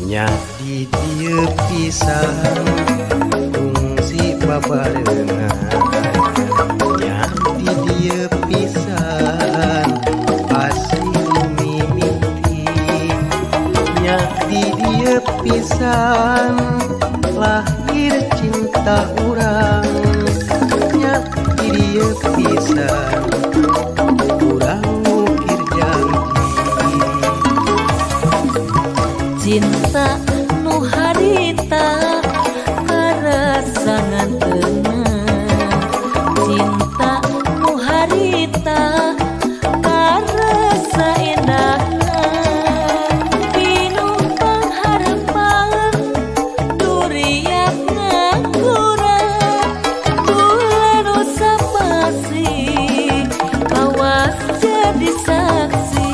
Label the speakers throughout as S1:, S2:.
S1: Nyadi dieu pisan kungsi babarengan, nyadi dieu pisan asih mimiti, nyadi dieu pisan lahir cinta urang, nyadi dieu pisan urang ngukir janji.
S2: Cinta nu harita karasa ngantenan, cinta nu harita karasa endahna, pinuh pangharepan duriat ngakurang, kula nu sapasih kawas jadi saksi,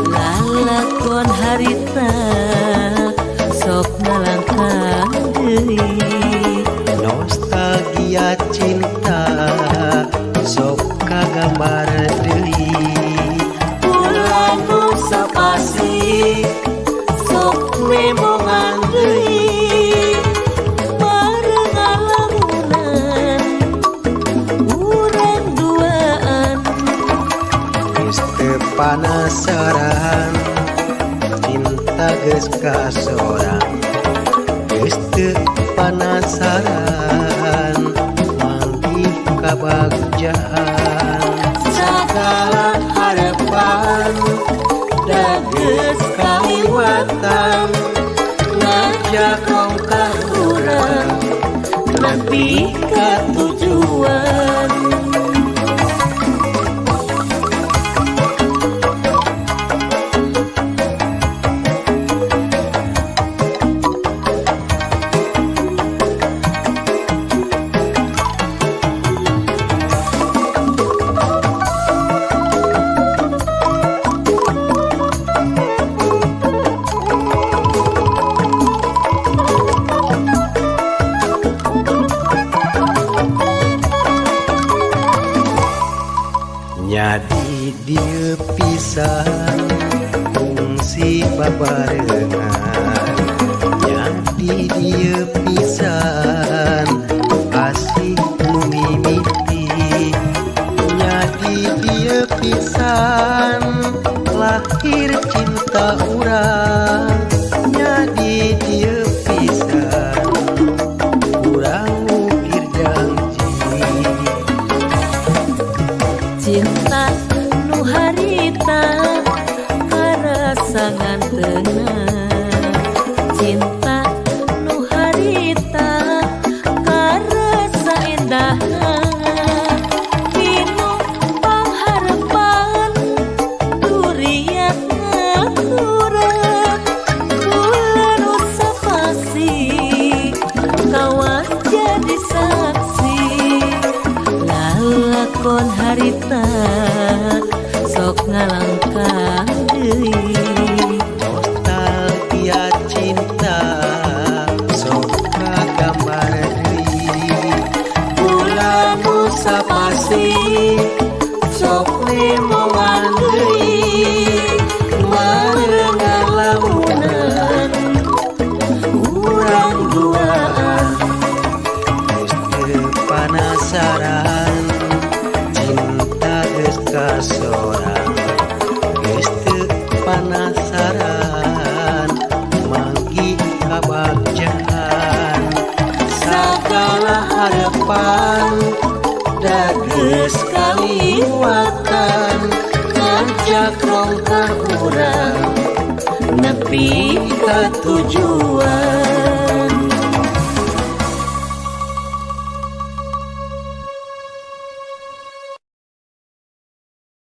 S2: lalakon harita sok ngalangkang deui.
S1: Nostalgia cinta sok kagambar deui,
S2: Kula nu sapasih sok nemongan deui, bareng ngalamunan urang duaan.
S1: Geus teu panasaran cinta geus kasorang, geus teu panasaran manggih kabagjaan,
S2: Sagala
S1: harapan
S2: da geus
S1: kaliwatan,
S2: ngajak rongkah urang nepi ka tujuan.
S1: Nyadi dieu pisan kungsi babarengan, nyadi dieu pisan asih nu mimiti, nyadi dieu pisan lahir cinta urang, nyadi dieu pisan urang ngukir janji.
S2: Cinta nu harita karasa ngantenan, cinta nu harita karasa endahna, pinuh pangharepan duriat ngakurang, kula nu sapasih kawas jadi saksi, lalakon harita sok ngalangkang deui.
S1: Nostalgia cinta sok kagambar deui,
S2: Kula nu sapasih sok nemongan deui, bareng ngalamunan urang duaan.
S1: Geus teu panasaran cinta geus kasorang, geus teu panasaran manggih kabagjaan,
S2: Sagala harapan da geus kaliwatan, ngajak rongkah urang nepi ka tujuan.